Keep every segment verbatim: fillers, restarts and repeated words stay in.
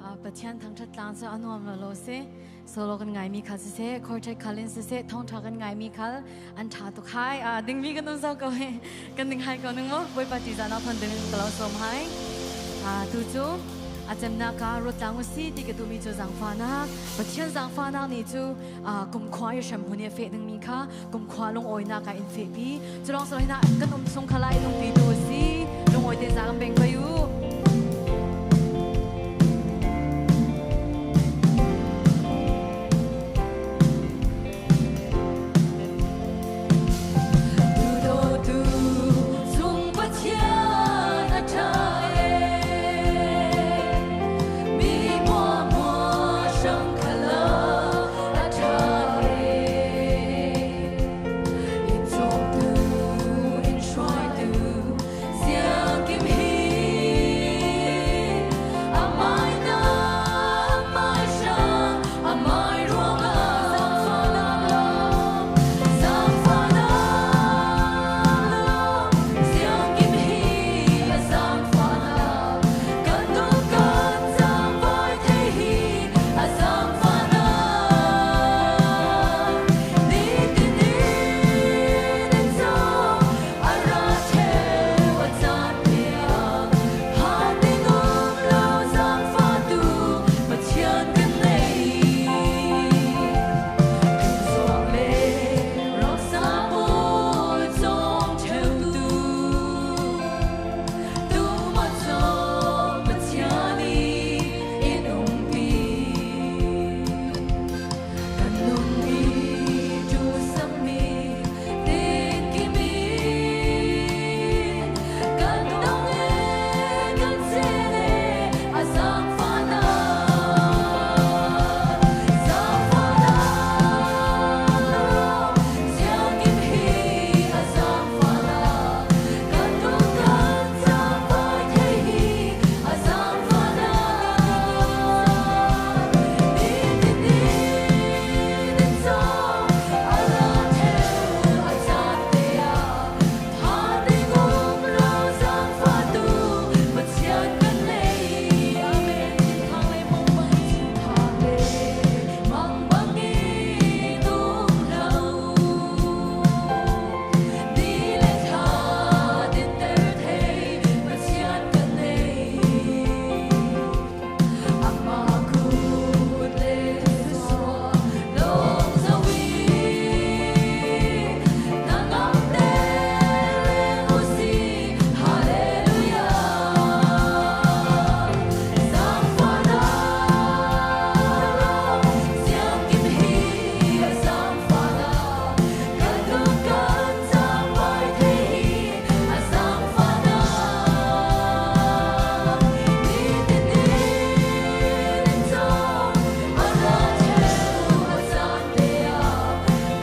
Ah, Pathian thangṭhat tlang chu a nuam lo lo si. Solo kan ngaimi khal siseh, chord ṭha khal in siseh, thawngṭha kan ngaimi khal an ṭha tuk hai. Ah, dingmi kan um zo ko hi. Kan ding hai ko ning maw, Bawipa ṭihzahna thawn ding ka lo sawm hai. Ah, tu chu a cemnaka ruat tlang uh si ti ka duhmi chu zangfahnak, Pathian zangfahnak ni chu, ah, kumkhua i hremhmun i a feh dingmi kha kumkhua lungawinak ah in fehpi. Cu lawng sawh hinah kan um chung khalah in umpitu a si. Lungawi te za kan beng pei uh. Duhdawtu chung Pathian a ṭha e, mi hmuahhmuah hrang khalah a ṭha e. In cawmtu, in hruaitu, Siangkim hi amai na, amai hrang, amai ruangah zangfahnak lawm, zangfahnak lawm. Siangkim hi a zangfahnak, kan nun kan cangvai thei hi a zangfahnak. Nitin in in cawm a ra ṭheu a caan te ah, phan ding um lo zangfahtu Pathian kan nei. Kan zuak le rauhsa pawl cawng ṭheutu, tu mah cawng Pathian in in umpi. Kan nunmi tu sangmi Tin Kim in kan dong e, kan cel e, a zangfahnak, zangfahnak lawm. Siangkim hi a zangfahnak, kan nun kan cangvai thei hi a zangfahnak. Nitin in in cawm a ra ṭheu a caan te ah, phan ding um lo zangfahtu Pathian kan nei. Amen. Thang le mang bang, thang le mang bang i tum lo, ni le tha dinter thei Pathian kan nei. Amah kut le suak lawng zo i, na ngamte leng u si. Halleluiah. Zangfahnak lawm. Siangkim hi a zangfahnak, kan nun kan cangvai thei hi a zangfahnak. Nitin in in cawm a ra ṭheu a caan te ah,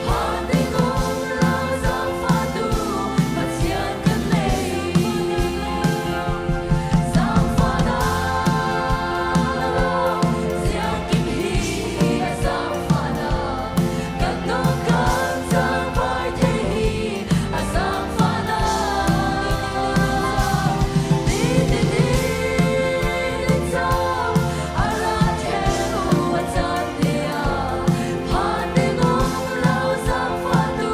phan ding um lo zangfahtu Pathian kan nei. Zangfahnak lawm. Siangkim hi a zangfahnak, kan nun kan cangvai thei hi a zangfahnak. Nitin in in cawm a ra ṭheu a caan te ah, phan ding um lo zangfahtu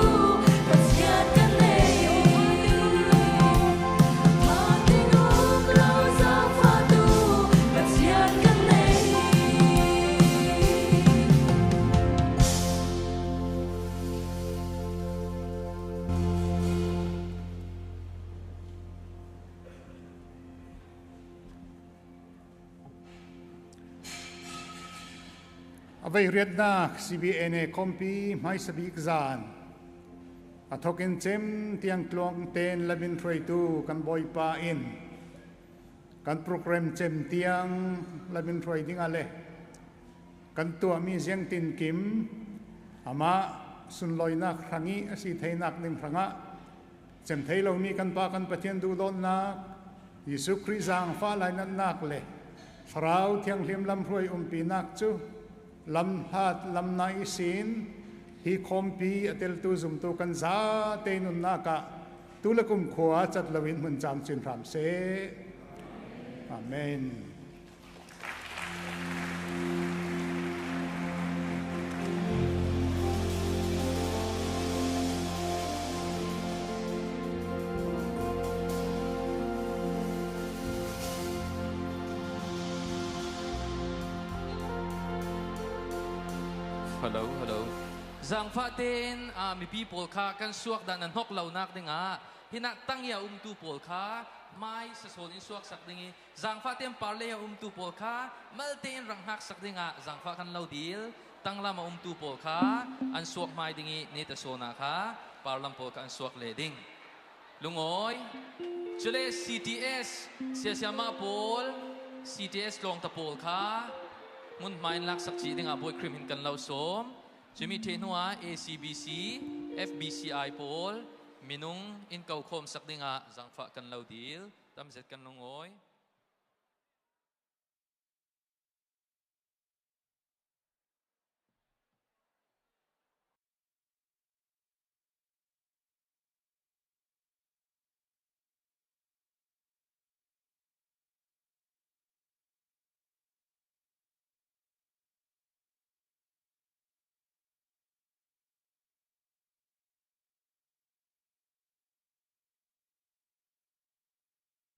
Pathian kan nei. Phan ding um lo zangfahtu Pathian kan nei. A veiriatnak C B N A khawmpi hmaisa bik zan a thokin cem tiang tluang ten lamin hruaitu kan Bawipa in kan program cem tiang lamin hruai dingah le kan tuahmi ziangtinkim amah sunlawinak hrang i a si theinak ding hrangah cem thei lomi kan Pa kan Pathian duhdawtnak, Jesuh Khrih zangfah lainatnak le Thlarau Thianghlim lamhruai umpinak cu lamhlat lamnai ihsin hi khawmpi a teltu zumtu kan zate nunnak ah tu le kumkhua cat loin hmun cam cin hram seh. Amen. Hello, hello. Zangfah ten, ah, mipi pawl kha kan suak dan a hnok lo nak dingah, hinah tang i a umtu pawl kha hmai sasawn in suaksak ding i, Zangfah ten parlei a umtu pawl kha malte in rang hngaksak dingah, Zangfah kan lo dil, tanglam a umtu pawl kha an suak hmai ding i, nita sawn ah kha parlam pawl kha an suak le ding. Lungawi. Cule C T S, siasiama pawl, C T S lawngta pawl kha mun hmai in laksak cih dingah Bawi Krim hin kan lo sawm. Cumi theh hnuah A C B C, F B C I pawl minung in kokhawmsak dingah Zangfah kan lo dil. Tamzet kan lungawi.